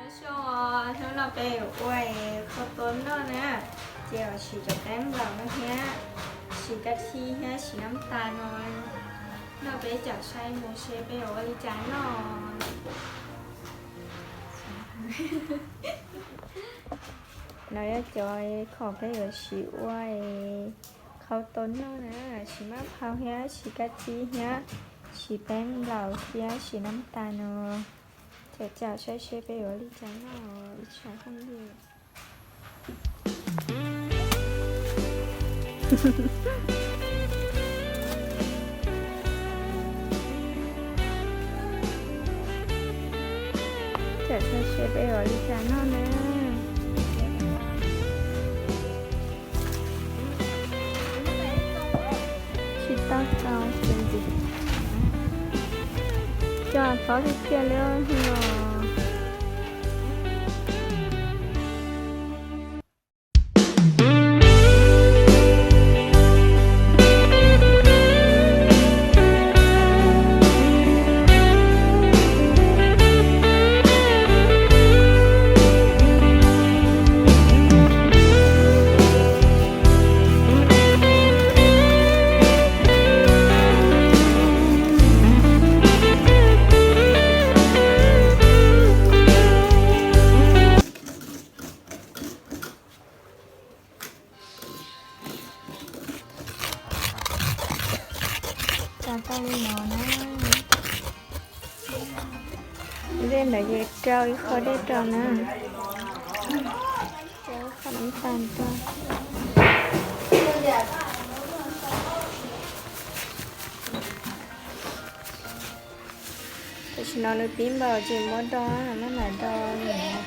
Nyob zoo, hnub no peb yuav ua khau tua noj na, ces yuav siv cov peeb nplaum no thiab, siv ka thi thiab siv nab tas no, nrog peb caum saib mus seb peb yuav ua li cas noj. No yog cov khoom peb yuav siv ua khau tua noj na, siv maj phau thiab siv ka thi thiab siv peeb nplaum thiab siv nab tas no. Caum caum saib seb peb yuav ua li cas noj ib tsam phooj ywg. Caum saib seb peb yuav ua li cas noj na. Tsis tau tau ces ntxiv, coj pob tiag tiag li no. Tau tau li no na. Dej ntawd ces rau ib qho dej rau na. Rau ib qho nab tas rau. Tam sim no nws pib npaum ces muab do, maj mam do li no.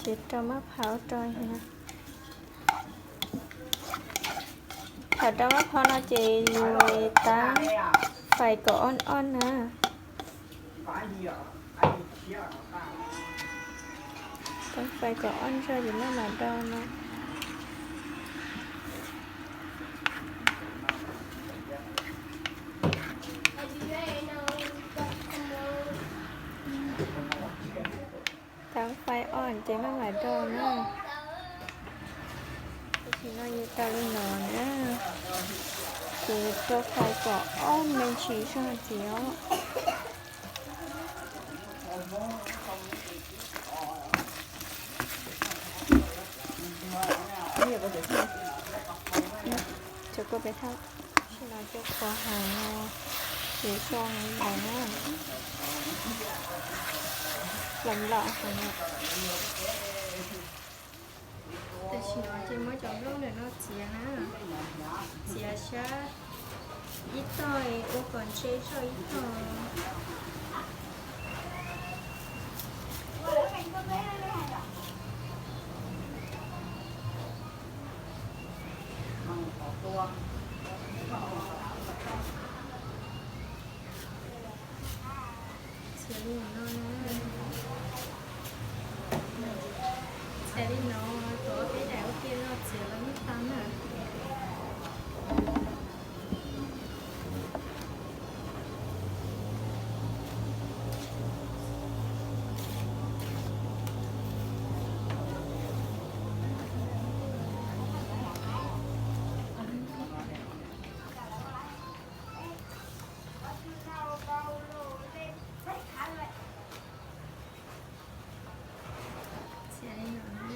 Ces rau maj phau rau thiab. Thaum rau maj phau no ces yus tab fais kom oj oj na. Tab fais kom oj ntsa ces maj mam do no. Tab fais oj ces maj mam do na. Tam sim no yus tau li no na, ces rau fais kom ob me ntsis zog ntxiv os. Cov kua pem thauj, tam sim no cua qhuav heev no, ces zoo heev na, los nplaum heev. Tam sim no ces muab cov nplooj ntawm no txiav na, txiav sab ib tog ua kom ntse zog ib tog. Txiav li no na. Txiav li no, tuav peb daim ua ke no txiav los yeej tau na. Txiav li no na.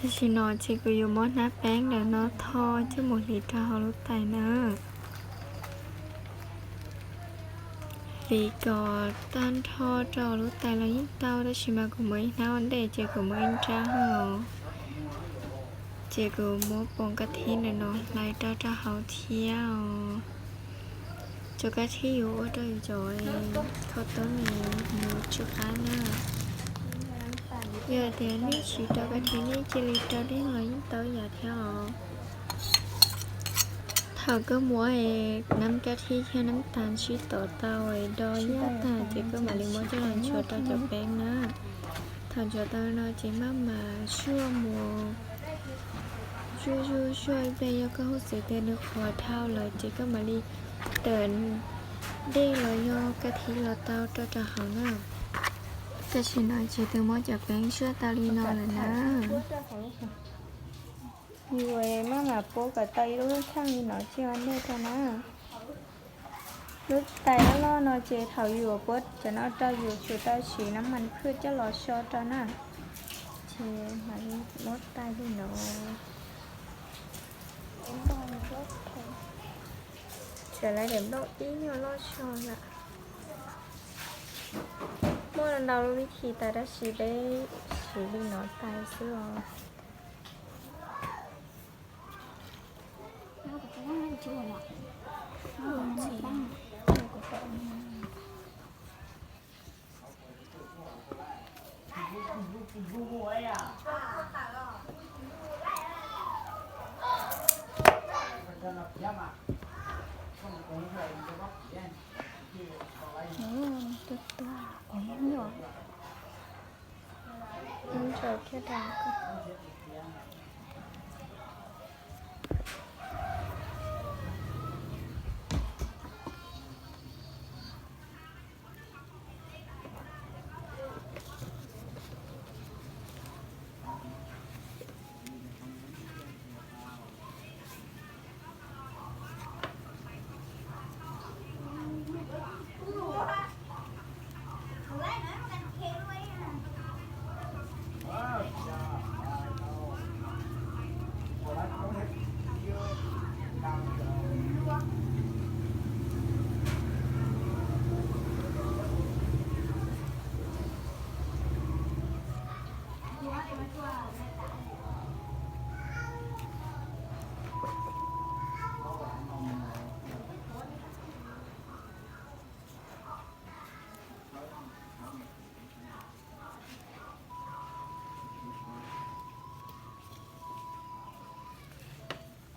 Tam sim no ces kuv yuav muab hnab peeb ntawm no tho coj mus hliv rau hauv lub tais na. Hliv kom tag nrho rau hauv lub tais los yeej tau, tab sis mas kuv muab ib hnab ua ntej ces kuv muab ib nrab hauv. Ces kuv muab poom kab thib ntawm no hlais rau rau hauv thiab os. Cov kab thib yus ua rau yus cov khaub tub nws tsw qab na. Yog tias nej tsis rau kab thib nej cia li rau dej los yeej tau ib yam thiab os. Thaum koj muab nab kab thib thiab nab tas sib tov tau do yaj tag ces koj mam li muab coj los ntxuav rau cov peeb na. Thaum ntxuav tau no ces maj mam zuaj mus, zuaj zuaj zuaj ib pliag, yog koj hub xev tias nws qhuav dhau lawm ces koj mam li tawm dej los yog kab thib los tau rau rau hauv na. Tam sim no ces twb muab cov peeb zuaj tau li no lawm na. Yus maj mam puab kom tau ib lub tsheej li no tso ua ntej rau na. Lub tais loj loj no ces thaum yus puab cov no rau yus tsum tau siv nab mas phwj coj los so rau na. Ces mam li muab tais li no. Tseem lawv daim nplooj ib nyuag loj so lawm. Muaj ntau lub vib thi tais tab sis peb siv li no tais xwb os. Tuaj tuaj qhov nyuaj, ntsaum thiab dag.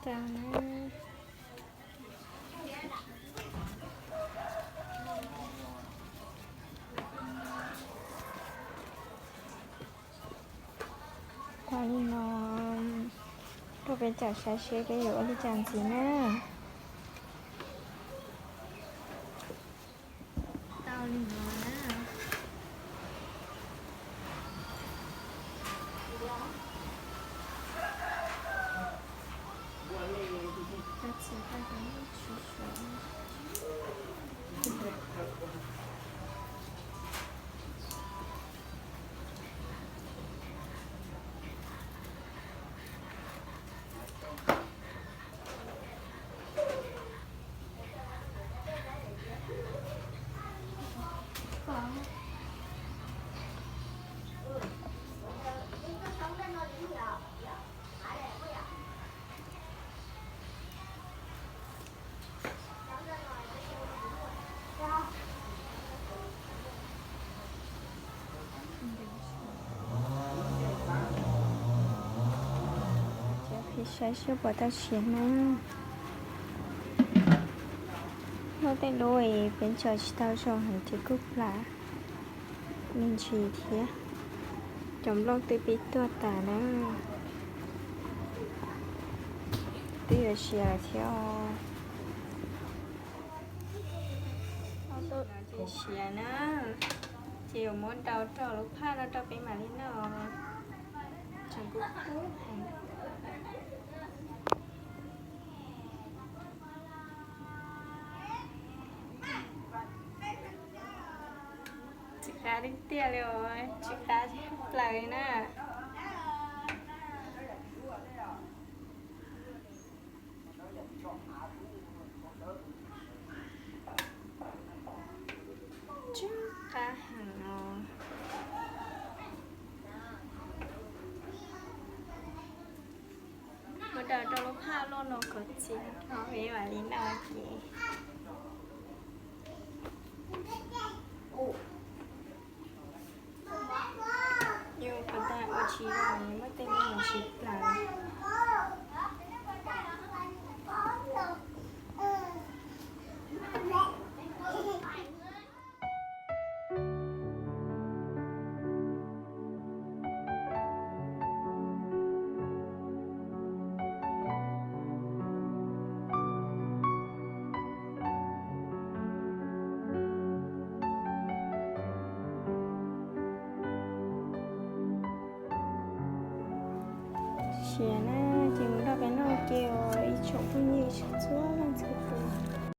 Tau li no, rau peb caum saib seb peb yuav ua li cas ntxiv na. Tau li no na. Saib seb puas tau siav na. Noj tej lub peb ntsaws tsis tau zoo heev ces kuj plam me ntsis thiab. Cov nplooj twb pib tuag tas na. Twb yuav siav lawm thiab os. Ces siav na, ces yuav muab rau rau lub phaj no rau peb mam li noj. Tseem kub kub heev. Tsis qab tiag tiag li os, tsis qab plaws li na. Tsis qab heev os. No kov txiv, o, me vam li no ces yus puas tas ua tsis zoo, muab tej no mus siv plaws. Siav na, ces mus nroj pem no ces ib tsoom phooj ywg txhua leej txhua tus